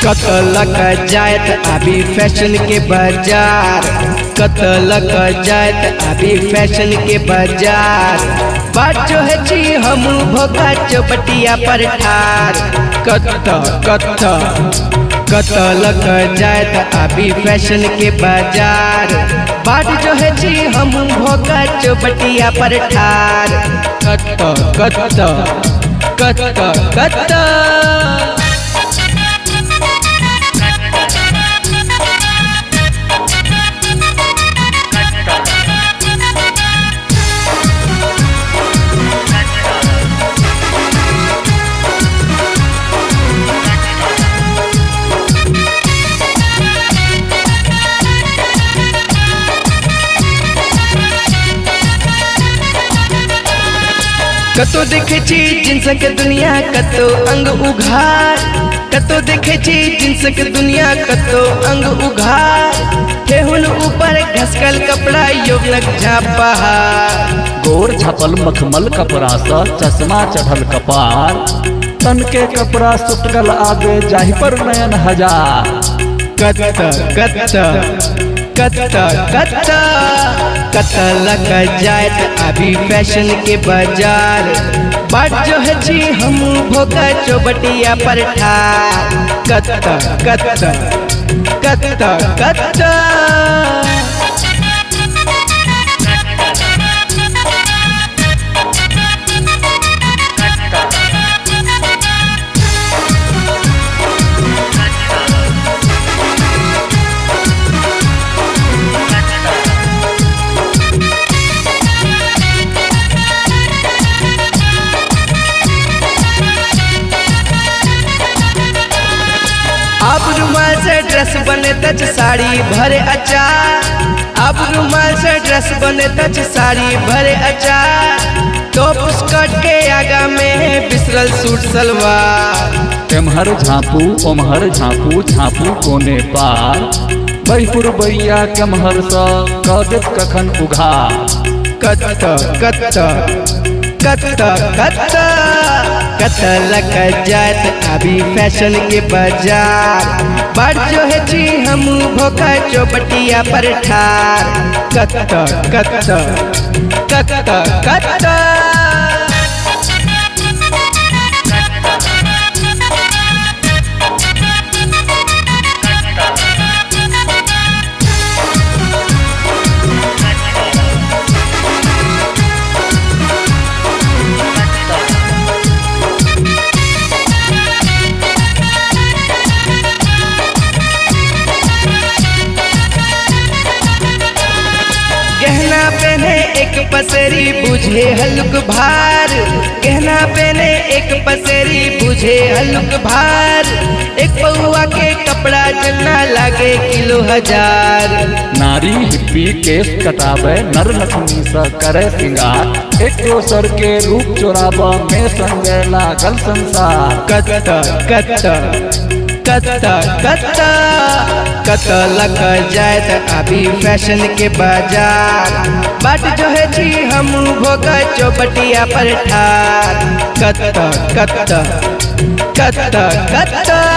कत लक जायत अभी फैशन के बाजार, कत लक जायत अभी फैशन के बाजार। बाट जो है छी हम भोगा चौपटिया पर ठार। कत कत कत लक जायत अभी फैशन के बाजार। बाट जो है छी हम भोगा चौपटिया पर ठार। कत कत कत कत कतो देखे छी जींस के दुनिया कतो अंग उघार। कतो देखे छी जींस के दुनिया कतो अंग उघार। ठेहुन ऊपर घसकल कपड़ा यौवनक झापहार। गोर छपल मखमल कपड़ा स चश्मा चढ़ल कपार। तन के कपड़ा सुटकल आगे जाहि पर नयन हजार। कत कत कत कत कत लक जायत अभी फैशन के बाजार। बाट जो है छी हम भोगा चौबटिया पर ठार। कत कत कत कत अब रुमाल से ड्रेस बने तच साड़ी भरे अचार। अब रुमाल से ड्रेस बने तच साड़ी भरे अचार। टॉप स्कर्ट के आगा में बिसरल सूट सलवार। एम्हर झाँपू ओम्हर झाँपू झाँपू कोने पार। बहिपुर बैया कमहर स क देत कखन उघार। कत कत कत कत कत लक जायत अभी फैशन के बाजार। बाट जो है छी हम भोका चौपटिया पर ठार। कत कत कत कत गहना पहने एक पसेरी बुझे हल्लुक भार। गहना पहने एक पसेरी बुझे हल्लुक भार। एक पौआ के कपड़ा जना लागे किलो हजार। नारी हिप्पी केस कटावे नर लक्ष्मी स करे सिंगार। एक दोसर के रूप चोराब में संगे लागल संसार। कत कत कत कत कत लक जायत अभी फैशन के बाजार। बाट जो है छी हम भोगा चौपटिया पर ठार। कत कत कत कत।